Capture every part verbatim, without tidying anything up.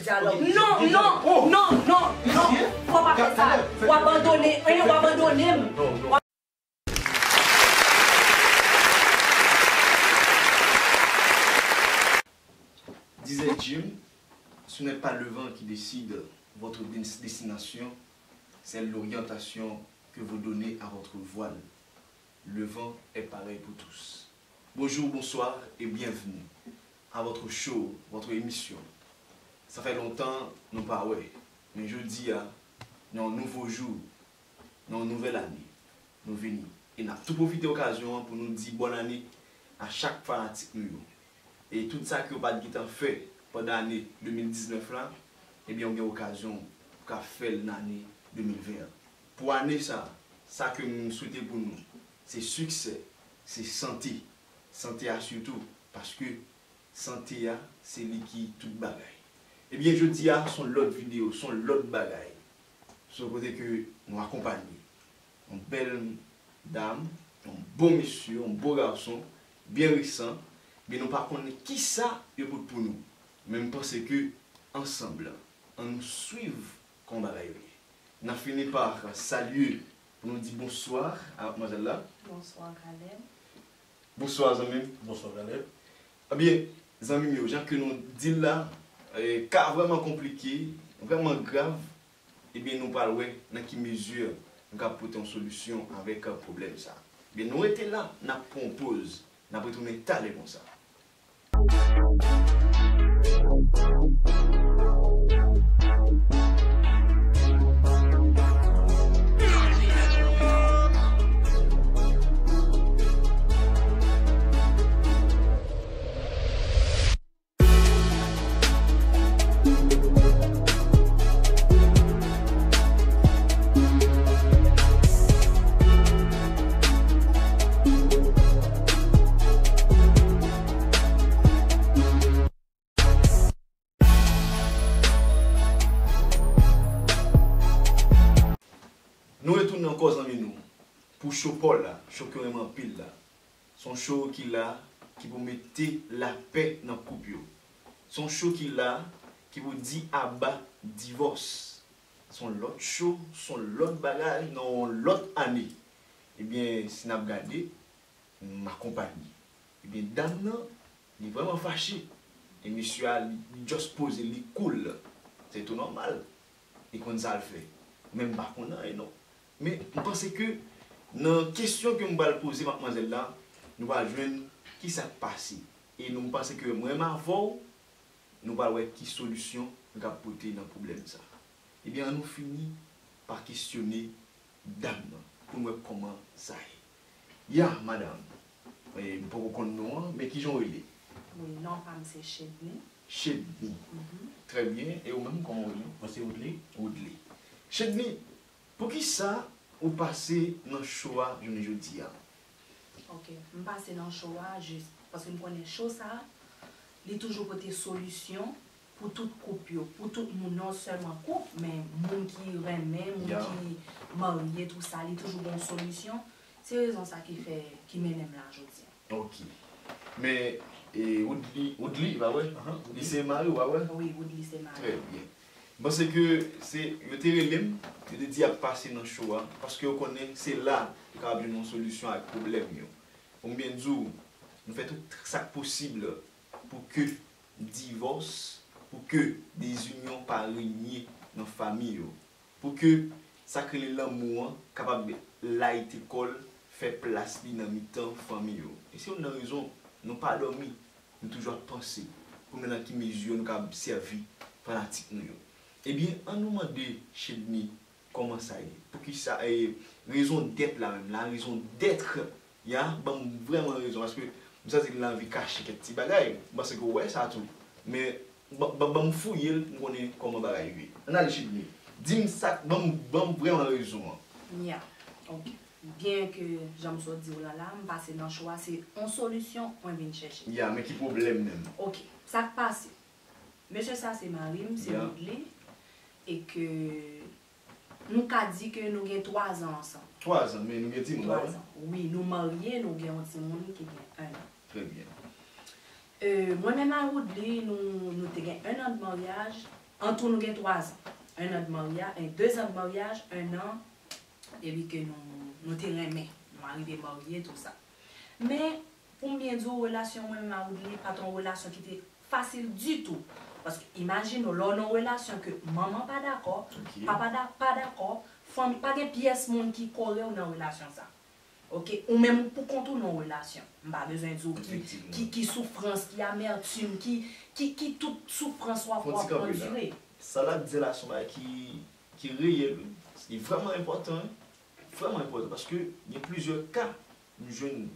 Dyalòg. Non, non, non, non, non. Fò pa fè sa. W abandone, w abandone m. Disait Jim, ce n'est pas le vent qui décide votre des- destination, c'est l'orientation que vous donnez à votre voile. Le vent est pareil pour tous. Bonjour, bonsoir et bienvenue à votre show, votre émission. Sa fè lontan nou pa wè, men jodi a, nan yon nouvo jou, nan yon nouvèl ane, nou vini. E n ap tou pwofite okazyon an pou nou di bòn ane a chak fanatik nou yo. E tout sa ke yo pa t gentan fè pandan ane de mil diznèf la, ebyen, w gen okazyon pou ka fè l nan ane de mil ven an. Pou ane sa, sa ke m swete pou nou, se siksè, se sante. Sante a sitou, paske sante a, se li ki tout bagay. Ebyen, jodi a, se yon lòt videyo, se yon lòt bagay. Se yon kote ke nou akonpanye yon bèl dam, yon bon mesye, yon bon gason, byen resan, men nou pa konnen kisa yo pote pou nou. Men m panse ke ansanm, ann nou swiv kòman bagay yo ye. N ap fini pa salye pou nou di bonswa a manzèl la. Bonswa, Caleb. Bonswa, zanmi m. Bonswa, Caleb. Ebyen, zanmi m yo, jan ke nou di l la, eh, ka vrèman konplike, vrèman grav, ebyen, nou pral wè nan ki mezi nou ka pote yon solisyon avèk pwoblèm sa. Ebyen, nou rete la, n ap pran yon poz, n ap retounen talè konsa. Nou retounen ankò, zanmi nou, pou cho pa w la, cho ke w renmen anpil la. Se yon cho ki la, ki pou mete lapè nan koup yo. Se yon cho ki la, ki pou di aba divòs. Se yon lòt cho, se yon lòt bagay, nan yon lòt ane. Ebyen, si n ap gade, m akonpanye. Ebyen, dam nan, li vrèman fache. E mesye a, li, li just poze, li cool. Se tou nòmal. Li konn sa l fè. Men m pa konn anyen non. Men m panse ke nan kesyon ke m pral poze madmwazèl la, nou pral jwenn kisa k pase. E nou, m panse ke mwen menm avè w, nou pral wè ki solisyon nou kab pote nan pwoblèm sa. Ebyen, ann nou fini pa kesyone dam nan pou n wè kòman sa ye. Ya, madanm. E, m poko konn non an, men kijan w rele? Wi, non pa m se Chedny. Chedny. Mhm. Trè byen. E ou menm, kòman w rele? Mwen se Woodley. Woodley. Chedny, poukisa ou pase nan cho a jounen jodi a? Ok, m pase nan cho a jis paske m konnen cho sa, li toujou pote solisyon pou tout koup yo, pou tout moun, non sèlman koup, men moun ki renmen, moun Ya. ki marye, tou sa, li toujou gen yon solisyon. Se rezon sa ki fè, ki mennen m la jodi a. Ok. Men, e, Woodley, Woodley, pa vre? Ahan, Woodley. Li se mari w, pa vre? Wi, Woodley se mari m. Trè byen. M panse ke se, yo te rele m, yo te di y ap pase nan cho a, paske yo konnen se la yo kapab jwenn yon solisyon ak pwoblèm yo. Pou m byen di w, nou fè tout sa k posib pou ke divòs, pou ke dezinyon pa renye nan fanmi yo, pou ke sa k rele lanmou an kapab layite kò l, fè plas li nan mitan fanmi yo. E se youn nan rezon nou pa dòmi, nou toujou ap panse pou nou nan ki mezi nou kab sèvi fanatik nou yo. Ebyen, ann nou mande Chedny kòman sa ye? Poukisa, e, rezon dèt la menm la, rezon dèt, ya, ban m vrèman rezon, paske m santi l anvi kache kèk ti bagay, m panse ke w wè sa tou, men ban, ban, ban m fouye l, m konnen kòman bagay yo ye. Ann ale Chedny, di m sa, ban m, ban m vrèman rezon an. Ya, ok. Byen ke jan m sot di w la la, m pase nan cho a, se yon solisyon mwen vin chèche. Ya, men ki pwoblèm menm? Ok, sa k pase? Mesye sa se mari m, se Ya. Woodley, e ke nou ka di ke nou gen twa zan ansanm. Twa zan, men nou gen timoun, pa vre? Twa zan. Wi, nou marye, nou gen yon timoun ki gen en an. Trè byen. Euh, mwen menm ak Woodly, nou, nou te gen un an de maryaj. An tou, nou gen twa zan. Un an de maryaj, un, deux ans de mariage, un an, epi ke nou, nou te renmen. Nou arive marye, tou sa. Men, pou m byen di w, relasyon mwen menm ak Woodly pa t yon relasyon ki te fasil ditou. Paske imajine w, lè w nan yon relasyon ke manman pa dakò, papa da, pa dakò, fanmi, pa gen pyès moun ki kore w nan relasyon sa. Ok, ou menm ou poukont ou nan yon relasyon. M pa bezwen di w ki, ki, ki soufrans, ki amètim, ki, ki, ki tout soufrans w ap, w ap andire. Sa l ap di la se yon bagay ki, ki reyèl, wi. Li vrèman enpòtan, wi. Vrèman enpòtan, paske gen plizyè ka nou jwenn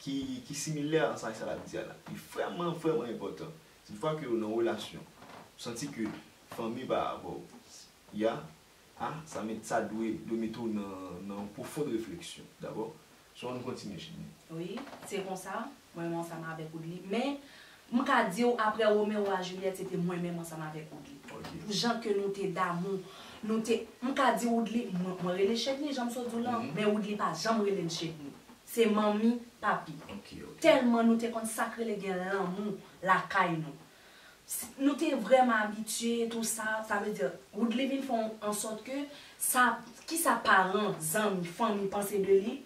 ki, ki similè ansanm ak sa l ap di a la. Li vrèman, vrèman enpòtan. Se yon fwa ke w nan yon relasyon, ou santi ke fanmi pa avè w, ya, a, sa met, sa dwe, dwe mete w nan, nan yon pwofon refleksyon, dabò. So, ann kontinye, Chidni. Wi, se konsa, mwen menm ansanm avèk Woodly. Men, m ka di w, aprè Romeo a Juliet, se te mwen menm ansanm avèk Woodly. Ok. Pou jan ke nou te damou, nou te, m ka di Woodly, mwen, mwen rele Chedni, jan m sot di w lan, men Woodly pa janm rele m Chedni. Se manmi, papi. Ok, ok. Tèlman nou te konn sa k rele gen lanmou lakay nou. S-, nou te vrèman abitye, tou sa, sa vle di, Woodly vin fè an sòt ke sa, kisa paran, zanmi, fanmi panse de li,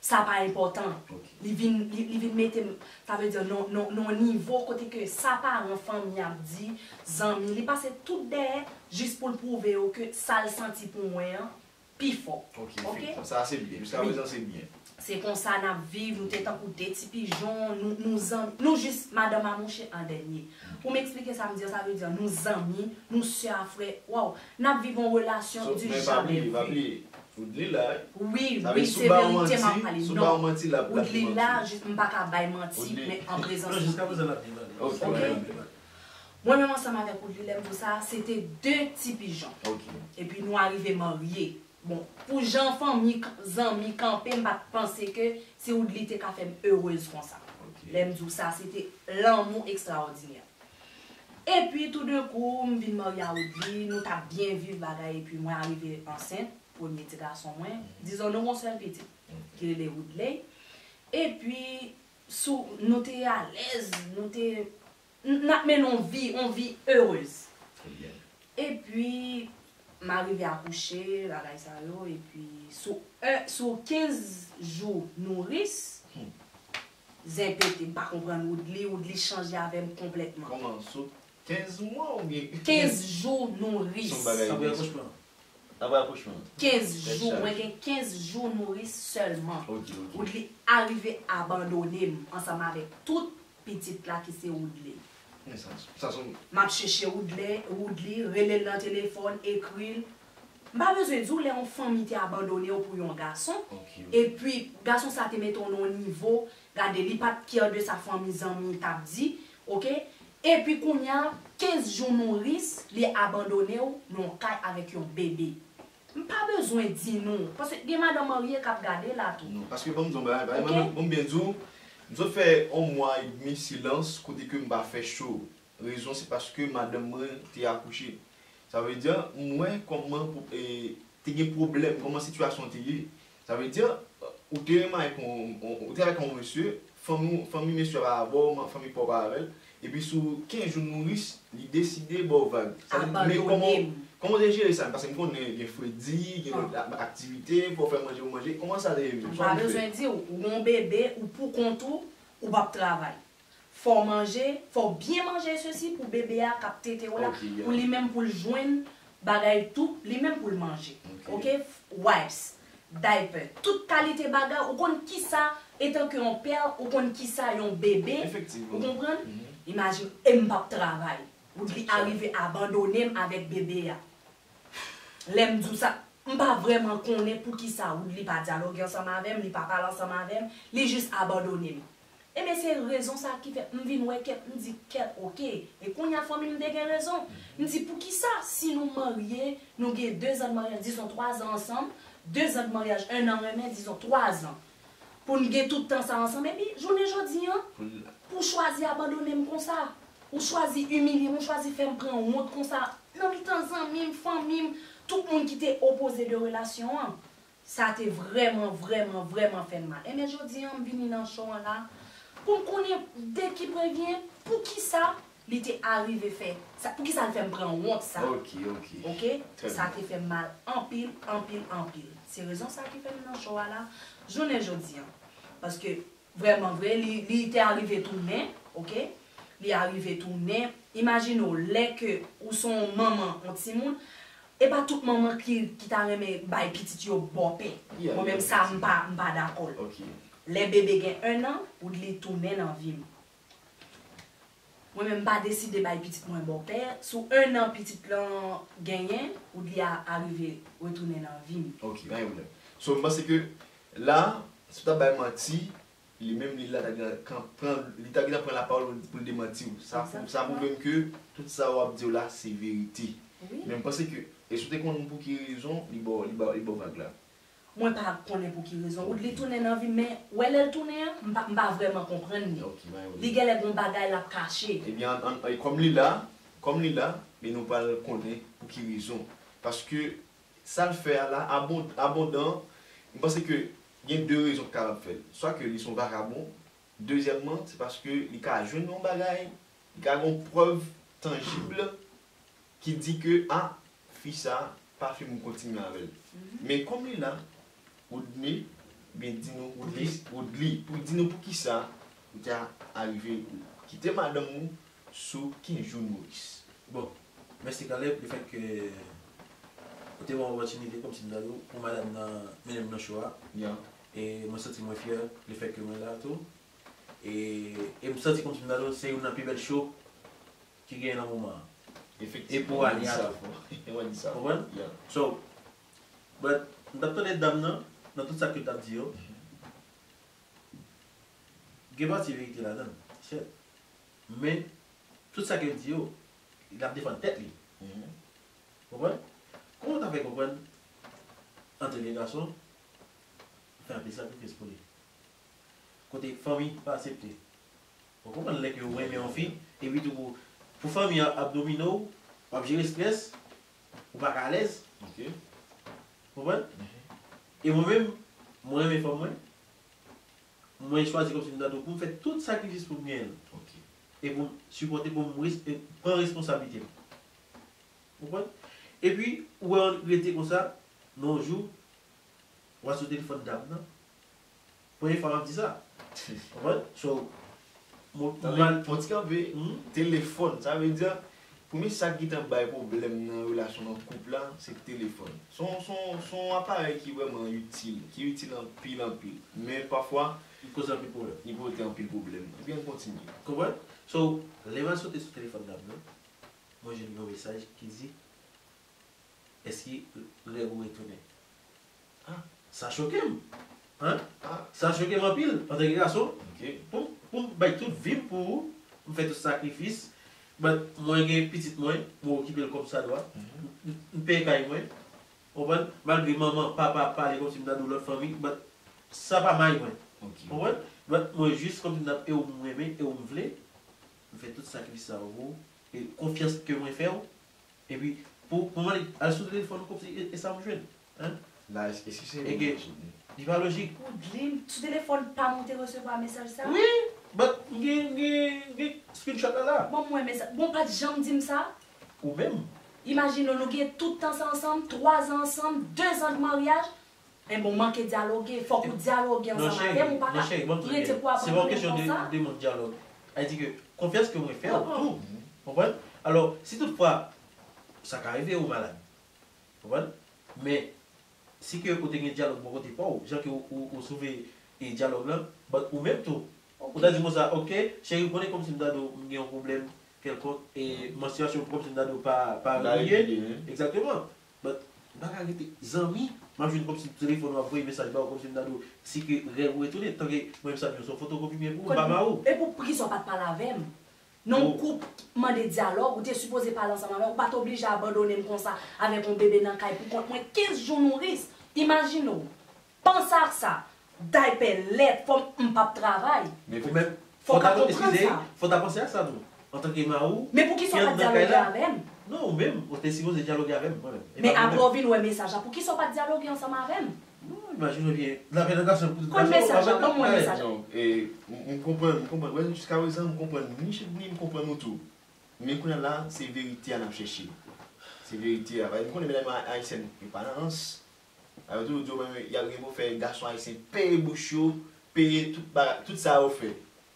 sa pa enpòtan. Ok. Li vin, li, li vin mete m, sa vle di, nan, nan, nan yon nivo kote ke sa paran, fanmi ap di, zanmi, li pase tout dèyè, jis pou l pwouve yo ke sa l santi pou mwen an, pi fò. Ok, ok? Efektivman. Sa se byen. Jiska prezan, se byen. Se konsa n ap viv, nou te tankou de ti pijon, nou, nou zanmi, nou jis madanm a mouche an dènye. Pou m eksplike sa m di an, sa vle di nou zanmi, nou sè a frè, waw, n ap viv yon relasyon du jamais vu. So, men pa bliye, pa bliye, Woodly la, wi, wi, se verite m ap pale. Non, Woodly la, jis m pa ka bay manti, men an prezans Woodly. Non, jiska prezan l ap byen pale. Ok, ok. Mwen menm ansanm avèk Woodly, lè m di w sa, se te de ti pijon. Ok. Epi nou arive marye. Bon, pou jan fanmi, k-, zanmi kanpe, m pa t panse ke se Woodly te ka fè m erez konsa. Ok. Lè m di w sa, se te lanmou ekstraòdinè. Epi, toudenkou, m vin marye a Woodly, nou t ap byen viv bagay, epi mwen arive ansent, premye ti gason mwen. Dizon, nou gon sèl pitit, ki rele Woodley. Epi, sou, nou te alèz, nou te n-, n ap mennen yon vi, yon vi erez. Trè byen. Epi, m arive akouche, bagay sa yo, epi sou, e, sou kenz jou nouris, zen pete, m pa konprann Woodly, Woodly chanje avè m konplètman. Kòman? Sou kenz mwa oubyen kenz jou nouris. Se yon bagay. Apre akouchman. Apre akouchman. Kenz jou, mwen gen kenz jou nouris sèlman. Ok, ok. Woodly arive abandone m ansanm avèk tout pitit la ki se Woodley. Men sa, sa se yon... M ap chèche Woodley, Woodley, rele l nan telefòn, ekri l. M pa bezwen di w lè yon fanmi te abandone w pou yon gason. Ok, ok. Epi, gason sa te mete w nan yon nivo, gade, li pa t care de sa fanmi, zanmi t ap di, ok? Epi kounye a, kenz jou nouris, li abandone w nan yon kay avèk yon bebe. M pa bezwen di nou, paske gen madanm marye k ap gade la tou. Non, paske ban m di w yon bagay, bagay, ok? Mwen, mwen, bon, m byen di w, m sot fè yon mwa edmi silans kote ke m pa fè cho. Rezon se paske madanm mwen te akouche. Sa vle di, m wè kòman pou, e, te gen pwoblèm, kòman sitiyasyon te ye. Sa vle di, ou te renmen avèk yon, yon, ou te avèk yon mesye, fanmi, fanmi mesye a pa avè w, fanmi pa w pa avè l, epi sou kenz jou nouris, li deside ba w vag. Sa vle di, men kòman, kòman w te jere sa? Paske m konnen gen fredi, gen lòt a-, aktivite, fò w fè manje pou manje. Kòman sa te ye menm? M pa bezwen di w, ou gen yon bebe, ou pou kont ou, ou p ap travay. Fò w manje, fò w byen manje sesi pou bebe a k ap tete w la, pou li menm pou l jwenn bagay tou, li menm pou l manje. Ok? Wipes, diaper, tout kalite bagay, ou konn kisa, etanke yon pè, ou konn kisa yon bebe, ou konprann? Imajine, e m p ap travay. Ou di arive abandone m avèk bebe a. Lè m di w sa, m pa vrèman konnen poukisa Woodly pa dyaloge ansanm avè m, li pa pale ansanm avè m, li jis abandone m. Ebyen, se rezon sa ki fè m vin wè kèt, m di, kèt, oke. E kounye a, fanmi m te gen rezon. M di, poukisa, si nou marye, nou gen de zan de maryaj, dizon twa zan ansanm, de zan de maryaj, un an renmen, dizon twa zan. Pou n gen tout tan sa ansanm, epi, jounen jodi an, pou w chwazi abandone m konsa, ou chwazi imilye m, ou chwazi fè m pran wont konsa, nan mitan zanmi m, fanmi m, tout moun ki te opoze de relasyon an. Sa te vrèman, vrèman, vrèman fè m mal. Ebyen, jodi an, m vini nan show an la, Pou m konnen de ki pwen vyen, poukisa li te arive fè sa, poukisa l fè m pran wont sa. Ok, ok. Ok? Trè Sa byen. Te fè m mal anpil, anpil, anpil. Se rezon sa ki fè m nan show a la, jounen jodi an. Paske, vrèman vre, li, li te arive tounen, ok? Li arive tounen. Imajine w, lè ke ou se yon manman, yon timoun, e pa tout manman ki, ki ta renmen bay pitit yo bòpè. Yeah, Mwen menm yeah, sa, m pa, m pa dakò l. Ok. Lè bebe gen en an, ou di li tounen nan vi m. Mwen menm m pa deside bay pitit mwen bòpè. Sou en an pitit lan genyen, ou di li a, arive retounen nan vi m. Ok, pa gen pwoblèm. So, m panse ke la, si w t ap bay manti, li menm li la ta gentan pran, li ta gentan pran lapawòl pou l demanti w. Sa, sa pwouve m ke tout sa w ap di w la, se verite. Wi. Men m panse ke, e si w te konn pou ki rezon, li ba w, li ba, li ba w vag la. Mwen pa konnen pou ki rezon. Ou di li tounen nan vi m, men wè lè l tounen an, m pa, m pa vrèman konprann li. Ok, pa gen pwoblèm. Li genlè gon bagay l ap kache. Ebyen, an, an, e kòm li la, kòm li la, men nou pral konnen pou ki rezon. Paske sa l fè a la, abon-, abondan, m panse ke gen de rezon ki kapab fè l. Swa ke li se yon vakabon, dezyèmman, se paske li ka jwenn yon bagay, li ka gen yon prèv tanjib ki di ke, a, fi sa pa fè m kontinye avè l. Men kòm li la, Woodley, byen di nou, Woodley, Woodley, pou di nou poukisa ou te arive kite madanm ou sou kenz jou nourice. Bon, mèsi Caleb, lefèt ke ou te ban m opòtinite, kòmsi m ta di w, pou madanm nan mennen m nan show a. Yeah. E mwen santi mwen fyè lefèt ke mwen la tou. E, e m santi kòmsi m ta di w, se youn nan pi bèl show ki genyen nan moman an. Efektivman, E pou ane a sa tou. Fò. Mwen di sa. Konprann? Yeah. So, but, m t ap tande dam nan, nan tout sa ke l t ap di yo, gen pati verite ladan l, shit. Men, tout sa ke l di yo, l ap defann tèt li. Mhm. Konprann? Kòman w ta fè konprann, antre de gason, fè anpil sakrifis pou li? Kote fanmi pa aksepte. Ou konprann lè ke ou renmen yon fi, epi tou pou, pou fanmi an ap domine w, w ap jere estrès, ou pa ka alèz. Ok. Konprann? E mwen menm, mwen renmen fanm mwen, mwen chwazi kòmsi m ta di w pou m fè tout sakrifis pou m genyen l. Ok. E pou m sipòte, pou m res-, e pran responsablite m. Konprann? Epi, ou wè w rete konsa, nan yon jou, w al sou telefòn dam nan. Premye fwa m ap di sa. Konprann? So, mwen, mwen Tande, fò ti kanpe, telefòn, sa vle di, premye sa k gentan bay pwoblèm nan relasyon nan koup la, se telefòn. Se yon, se yon, se yon aparèy ki vrèman itil, ki itil anpil, anpil. Men pafwa, li koze anpil pwoblèm. Li pote anpil pwoblèm. Ebyen, kontinye. Konprann? So, lè m al sote sou telefòn dam nan, mwen jwenn yon mesaj ki di, èske règ ou retounen? Ah. Sa choke m. Hein? Ah. Sa choke m anpil, antanke gason. Ok. Pou, pou m bay tout vi m pou ou, m fè tout sakrifis, but mwen gen pitit mwen, mwen okipe l kòmsadwa. M, m peye kay mwen. Konprann? Malgre manman, papa ap pale kòmsi m ta di w lòt fanmi, but sa pa may mwen. Ok. Konprann? But mwen jis kòmsi m ta, e ou m renmen, e ou m vle, m fè tout sakrifis sa yo pou ou. E konfyans ke mwen fè w, epi pou, pou mande al sou telefòn ou kòmsi e, e sa m jwenn. Hein? La, èske se E ke li pa lojik. Ou di m, sou telefòn pa m ou te resevwa mesaj sa? Wi, but m gen, gen, gen screenshot la la. Bon, mwen, mesaj, bon, pa t janm di m sa. Ou menm. Imajine w, nou gen tout tan sa ansanm, twa zan ansanm, de zan de maryaj. E bon, manke dyaloge, fòk ou dyaloge Non, ansanm cheri, avè m, ou pa non, ka cheri, bon, rete pou se pa yon abandone m kesyon de, konsa. De mank dyalòg. Sa vle di ke konfyans ke mwen fè w Konprann. tou. Konprann? Alò, si toutfwa, sa ka rive ou malad. Konprann? Men, si ke ou te gen dyalòg bò kote pa w, jan ke ou, ou, ou souve e dyalòg lan, but ou menm tou, ou ta di konsa, ok, cheri, ou konnen kòmsi m ta di w m gen yon pwoblèm kèlkonk, e menstriyasyon kòmsi m ta di w pa, pa Pa regilye. Regilye, hein. Egzakteman. But, m pa ka rete zanmi, m ap jwenn kòmsi telefòn w ap voye mesaj ba w kòmsi m ta di w si ke règ ou retounen, tanke mwen menm sa m di w se yon fotokopi m ye pou ou, m pa ba ou. E pou, poukisa w pa t pale avè m? Nan yon koup mande dyalòg, ou te sipoze pale ansanm avè m, ou pa t oblije abandone m konsa avèk yon bebe nan kay pou kont mwen, kenz jou nouris. Imajine w, panse ak sa, daypè, lèt, fò m, m p ap travay. Ou menm, Fò w ka ta, konprann eskize, sa. Fò w ta panse ak sa tou. Antanke mari w, Men poukisa w pa t dyaloge avè m? Non, ou menm, ou te sipoze dyaloge avè m, mwen menm. E Men pa apre mwen w vin wè mesaj la, poukisa w pa t dyaloge ansanm avè m? Non, imajine w byen. Lapè nan gason pou tout gason. Konn mesaj la, ban m wè mesaj la. Non, e, m, m konprann, m konprann. Wè, jiskaprezan, m konprann ni Chedni, m konprann nou tou. Men kounye a la, se verite a n ap chèche. Se verite a. Paske m konnen medam ayisyèn yo pa nan rans. Alò, toujou di yo menm, y ap gen pou fè gason ayisyen peye bouch yo, peye tout bagay, tout sa yo fè.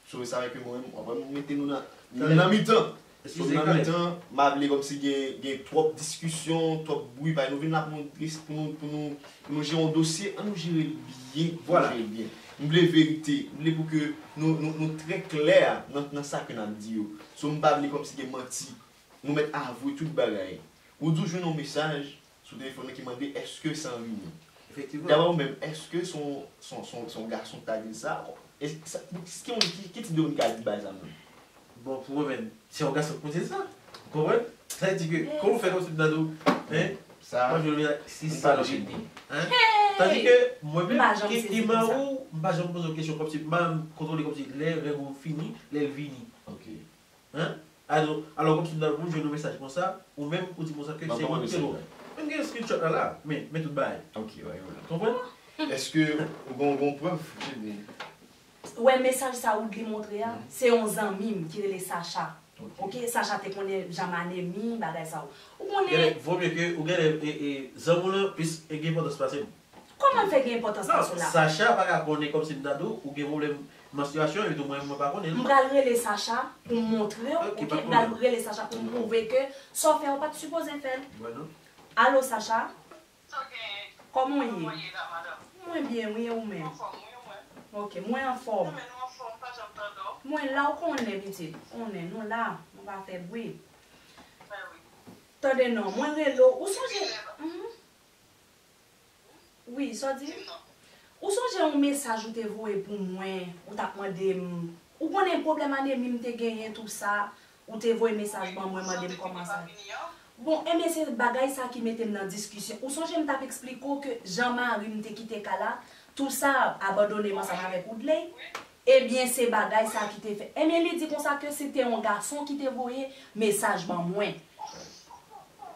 So, sa vle ke mwen menm, w ap wè m mete nou nan, nan mitan. So, nan mitan, m pa vle kòmsi gen, gen twòp diskisyon, twòp bri, paske nou vin la pou nou, pou nou, pou nou, pou nou jere yon dosye, an nou jere l byen, an nou jere l byen. M vle verite, m vle pou ke nou, nou, nou trè klè nan, nan sa ke n ap di yo. So, m pa vle kòmsi gen manti. Nou mèt avwe tout bagay. Ou di w jwenn yon mesaj sou telefòn nan ki mande èske sa vini. Efektivman. Dabò ou menm, èske se yon, se yon, se yon, se yon gason ki ta di l sa? E sa, ki, ki, ki, ki tip de moun ki ka di bagay sa menm? Bon, pou mwen menm, se yon gason ki poze sa. Ou konprann? Sa vle di ke, kòman w fè kòmsi m ta di w, hein? Sa, mwen, je reviens si m sa pa lòt ete. Hein? Tandis que mwen menm, ki, ki mari w, m pa janm poze w kesyon kòmsi, m pa janm kontwole kòmsi lè règ ou fini, lè l vini. Ok. Hein? Alò, alò, kòmsi m ta di w jwenn yon mesaj konsa, ou menm, ou di konsa ke se ou ki te bon. Menm gen screenshot la la, men, men tout bagay. Ok, wè, wè. Konprann? Èske ou gen, gen prèv, Chedni? Wè, mesaj sa Woodly montre a, se yon zanmi m ki rele Sacha. Ok. Ok, Sacha te konnen Jean Manemi, bagay sa yo. Ou konnen. Genlè, vo mye ke ou genlè, e, e, zanmi w lan plis, e, gen enpòtans pase m. Kòman l fè gen enpòtans nan sa la? Sacha pa ka konnen kòmsi m ta di w, ou gen pwoblèm manstriyasyon, epi tou mwen, mwen pa konnen l. M pral rele Sacha pou m montre w, ok? M pral rele Sacha pou m pwouve ke sa w fè a, w pa t sipoze fè l. Alo, Sacha? Kòman w ye? Mwen byen, wi, e ou menm? Ok, mwen anfòm. Mwen la, w konnen, pitit. Konnen, nou la, nou pa fè bri. Tande non, mwen rele w, ou sonje? Mhm. Wi, sa w di? Ou sonje yon mesaj ou te voye pou mwen, ou t ap mande m, ou konnen pwoblèm anemi m te genyen, tou sa, ou te voye mesaj ban mwen, mande m kòman sa. Bon, enben, se bagay sa ki mete m nan diskisyon. Ou sonje m t ap eksplike w ke jan mari m te kite kay la, tou sa, abandone m ansanm avèk Woodley? Ebyen, se bagay sa ki te fè. Ebyen, li di konsa ke se te yon gason ki te voye mesaj ban mwen.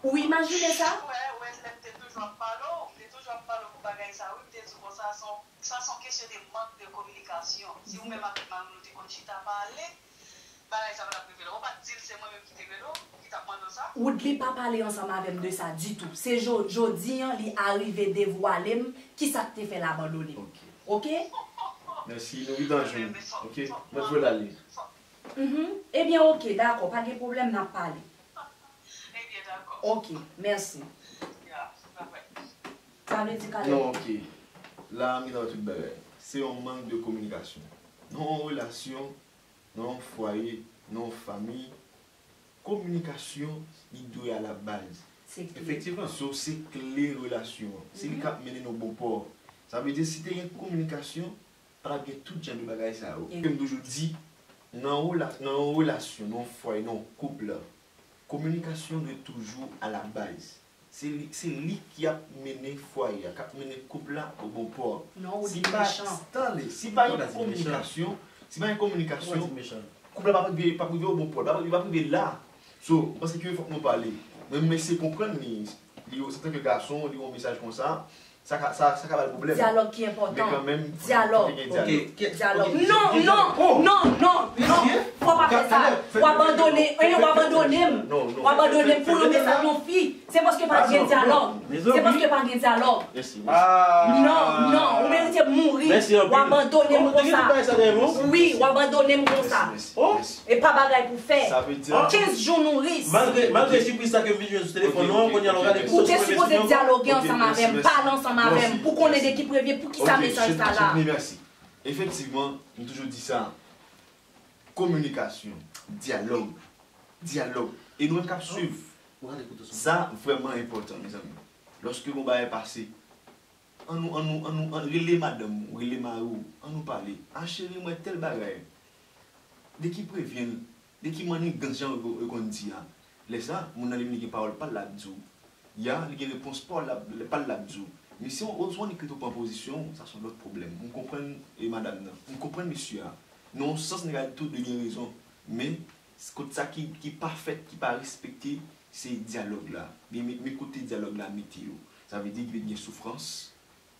Ou imajine sa? Wè, wè, lè m te toujou ap pale w, m te toujou ap pale w pou bagay sa, wi, m te di w konsa, se yon, sa se yon kesyon de mank de kominikasyon. Si ou menm avèk mari w nou te konn chita pale, bagay sa pa t ap rive la. Ou pa t di l se mwen menm ki te rele w, ki t ap mande w sa? Woodly pa pale ansanm avè m de sa ditou. Se jo-, jodi an, li arive devwale m kisa k te fè l abandone m. Ok? Mèsi, nou gentan jwenn. Ok? Mwen voye l ale. Mhm. Ebyen, ok, dakò, pa gen pwoblèm, n ap pale. Ok, mèsi. Sa vle di Caleb? Non, ok. La, m gentan wè tout bagay. Se yon mank de kominikasyon. Nan yon relasyon, nan yon fwaye, nan yon fanmi, kominikasyon, li dwe a la baz. Se kle. Efektivman. So, se kle relasyon an. Se li k ap mennen n o bon pò. Sa vle di, si te gen kominikasyon, pa t ap gen tout jan de bagay sa yo. Ke m toujou di, nan yon rela-, nan yon relasyon, nan yon fwaye, nan yon koup, kominikasyon dwe toujou a la baz. Se li, se li ki ap mennen fwaye a, k ap mennen koup la o bon pò. Non, ou di mechan. Tande, si pa gen kominikasyon, si pa gen kominikasyon, koup la p ap rive, p ap rive o bon pò, li p ap, li p ap rive la. So, m panse ke fòk nou pale. Mwen, m eseye konprann li, li, antanke gason, li yon mesaj konsa, sa ka, sa, sa ka ba l pwoblèm. Dyalòg ki enpòtan. Men kanmenm, fòk gen dyalòg. Dyalòg. Non, non, non, non, non. Fò pa fè sa. W abandone, w abandone m. W abandone m pou yon mesaj yon fi. Se paske pa gen dyalòg. Se paske pa gen dyalòg. Non, non, ou merite mouri. W abandone m konsa. Wi, w abandone m konsa. E pa bagay pou fè. Kenz jou nouris. Malgre, malgre sipriz sa ke m vin jwenn sou telefòn nou an, kounye a la w gade pou... Ou te sipoze dyaloge ansanm avè m, pale ansanm avè m, pou konnen de ki premye, poukisa mesaj sa la. Efektivman, m toujou di sa. Kominikasyon, dyalòg, dyalòg. E nou menm k ap swiv, sa vrèman enpòtan, mezanmi. Lòske yon bagay pase, annou, annou, annou, ann rele madanm ou, rele mari w, annou pale. A cheri, m wè tèl bagay. De ki premye, de ki mannigans jan yo, yo konn di a. Lè sa, moun nan li menm li gen pawòl pa l l ap di w. Ya, li gen repons pa l l ap, pa l l ap di w. Men si w, w, w annik ret ou pran pozisyon w, sa se yon lòt pwoblèm. M konprann, e, madanm nan. M konprann mesye a. Nan yon sans, nèg la di tou de gen rezon. Men, kote sa ki, ki pa fèt, ki pa respekte, se dyalòg la. Men, men, men kote dyalòg la mete yo. Sa vle di ki gen soufrans,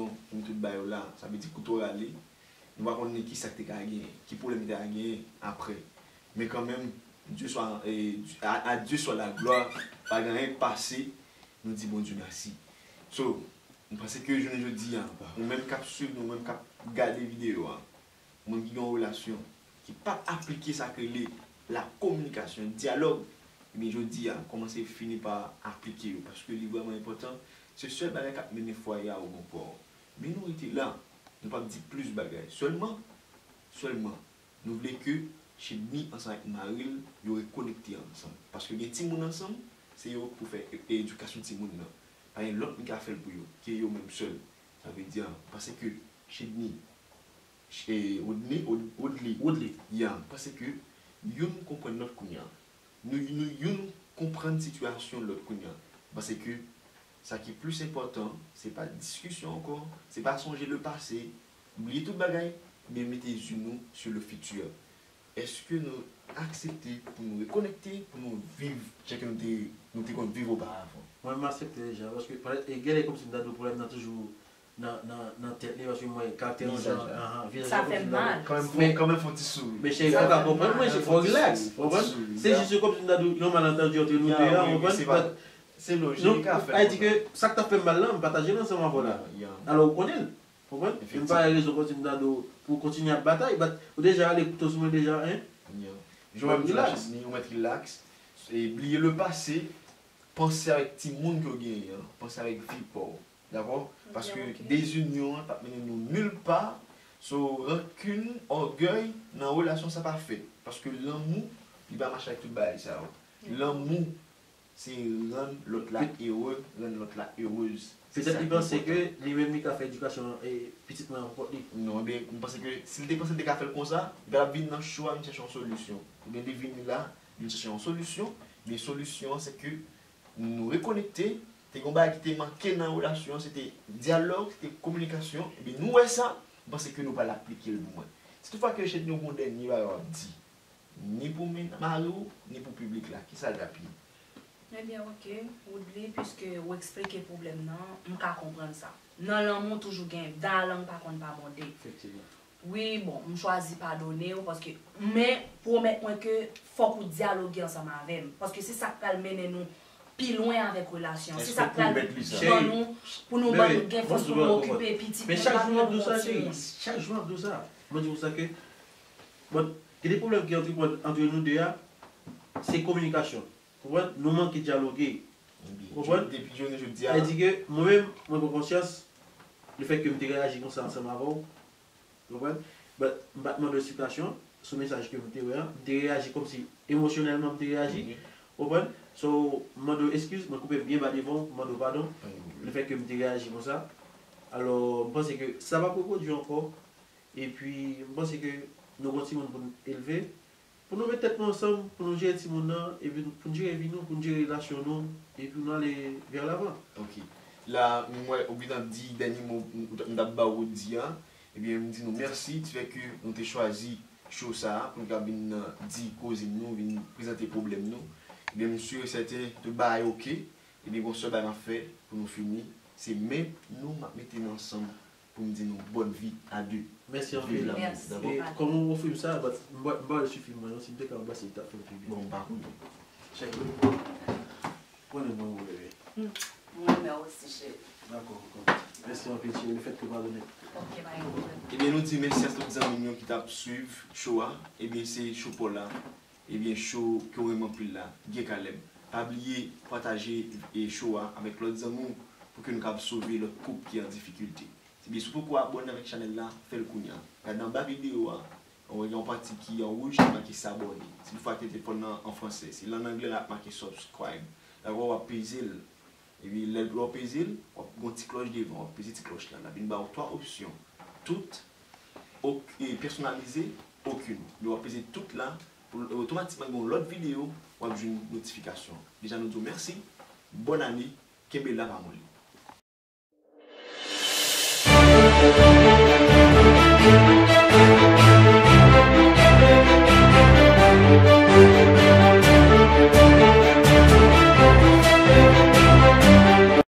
relasyon, pou m tout ba yo la, sa vle di kouto rale, nou pa konnen kisa k te ka genyen, ki pwoblèm ki te ka genyen apre. Men kanmenm, Dieu soit, eh, à, à Dieu soit la gloire, pa gen anyen k pase, nou di Bondye mèsi. So, m panse ke jounen jodi a, ou menm k ap swiv nou, ou menm k ap gade videyo a, moun ki gen yon relasyon, ki pa t aplike sa k rele la kominikasyon, dyalòg, ebyen jodi a, kòmanse fini pa aplike yo, paske li vrèman enpòtan, se sèl bagay k ap mennen fwaye a o bon pò. Men nou rete la, nou p ap di plis bagay. Sèlman, sèlman, nou vle ke Chedni ansanm ak mari l, yo rekonekte ansanm. Paske gen timoun ansanm, se yo k pou fè e-, edikasyon timoun nan. Pa gen lòt moun ki ka fè l pou yo, ke yo menm sèl. Sa vle di, m panse ke Chedni, Ch-, e, Rodney, Rod-, Rodley, Rodley, ya, m panse ke youn konprann lòt kounye a. Nou, nou youn konprann sitiyasyon lòt kounye a. M panse ke sa ki plis enpòtan, se pa diskisyon ankò, se pa sonje le pase, bliye tout bagay, men mete zye nou sur le futur. Èske nou aksepte pou nou rekonekte, pou nou viv jan ke nou te, nou te konn viv oparavan? Mwen, m aksepte deja, paske, e, genlè kòmsi m ta di w pwoblèm nan toujou nan, nan, nan tèt li, paske mwen, karaktè yon jan, vizaj la, ahan, vizaj la, sa fè m mal. Kanmenm fè, kanmenm fè yon ti souri. Men cheri, fò w ka konprann mwen, fò w rilaks, w konprann? Se jis kòmsi m ta di w, yon malantandi ant nou de a, w konprann? Se lojik, sa di ke sa k t ap fè m mal lan, m pataje l ansanm avè w la. Alò, ou konnen l. Konprann? Men m pa gen rezon kontinye ta di w pou w kontinye ap batay. Bat, ou deja ale kouto sou mwen deja, en? Jan w ap di la, Chedni, ou mèt rilaks. E bliye le pase, panse avèk timoun ke w genyen an. Panse avèk vi pa w. Dakò? Paske dezinyon an p ap mennen nou nil pa. So, rankin, ògèy nan relasyon sa pa fèt. Paske lanmou, li pa mache ak tout bagay sa yo. Lanmou, se rann lòt la ere, rann lòt la erez. Petèt li panse ke li menm li ka fè edikasyon pitit mwen an pou kont li. Non, ebyen, m panse ke si l te panse l te ka fè l konsa, li pa t ap vin nan show a vin chèche yon solisyon. Ebyen, li vin la, vin chèche yon solisyon. Men solisyon an, se ke nou rekonekte, te gen yon bagay ki te manke nan relasyon an, se te dyalòg, se te kominikasyon. Ebyen, nou wè sa, m panse ke nou pral aplike l pou mwen. Si toutfwa ke Shedno gen yon dènye bagay w ap di, ni pou men- mari w, ni pou piblik la, kisa l t ap ye? Ebyen, oke, Woodly, piske ou eksplike pwoblèm nan, m ka konprann sa. Nan lanmou, toujou gen, dalan pa konn pa mòde. Efektivman. Wi, bon, m chwazi padone w, paske, men, pwomèt mwen ke fòk ou dyaloge ansanm avè m, paske se sa k pral mennen nou pi lwen avèk relasyon an. Se sa k pral ban nou, pou nou ban nou gen fòs pou nou okipe pitit nou, pa pou nou kontinye. Chak jou m ap di w sa, cheri. Chak jou m ap di w sa. Mwen di w sa ke, bon, gen de pwoblèm ki antreprann antre nou de a, se kominikasyon. Konprann? Nou manke dyaloge. Konprann? Depi jounen jodi a. Sa vle di ke mwen menm, mwen pran konsyans, lefètke m te reyaji konsa ansanm avè w. Konprann? But, m pa t mande w eksplikasyon sou mesaj ke m te wè a. M te reyaji kòmsi emosyonèlman m te reyaji. Konprann? So, m mande w eskiz, mwen koupe m byen ba devan w, m mande w padon. Lefètke m te reyaji konsa. Alò, m panse ke sa p ap repwodui ankò. Epi, m panse ke nou gen yon timoun pou n elve. Pou nou met tèt nou ansanm, pou nou jere timoun nan, epi pou n jere vi nou, pou n jere relasyon nou, epi pou nou ale vers l'avant. Ok. La, m wè ou gentan di dènye mo m t ap ba w di a. Ebyen, m di nou mèsi, ti fè ke nou te chwazi show sa a, pou nou ka vin di koze nou, vin prezante pwoblèm nou. Ebyen, m si e sèten, tout bagay ok. Ebyen, gon sèl bagay m ap fè pou nou fini, se men nou m ap mete nou ansanm pou m di nou bòn vi a de. Mèsi anpil. Viv lanmou, dakò? E kòm ou ofri m sa, but m ba, m ba yo sifi mwen, non, si m te ka anbrase, li t ap fè m pi byen. Bon, m pa konnen. Chèk li. Pran men mwen, mon bebe. M renmen w osi, cheri. Dakò, kontan. Mèsi anpil, cheri, lefètke w padone m. Ok, pa gen pwoblèm. Ebyen, nou di mèsi a tout zanmi nou yo ki t ap swiv show a. Ebyen, se show pa w la. Ebyen, show ke w renmen anpil la, Guy Caleb. Pa bliye pataje e show a avèk lòt zanmi w pou ke nou kapab sove lòt koup ki an difikilte. Ebyen, si w poko abòne avèk chanèl la, fè l kounye a. Gade anba videyo a, w wè gen yon pati ki an wouj ki make s'abonner. Si toutfwa ke telefòn nan an fransè, si l an anglè la ap make subscribe. Dakò, w ap peze l. Epi lè w peze l, w ap gen yon ti klòch devan, w ap peze ti klòch la. L ap vin ba w twa opsyon. Tout, ok, e pèsonalize, okenn. Men w ap peze tout la, pou otomatikman gen yon lòt videyo, w ap jwenn notifikasyon. Deja nou di w mèsi, bòn ane, kenbe la pa moli.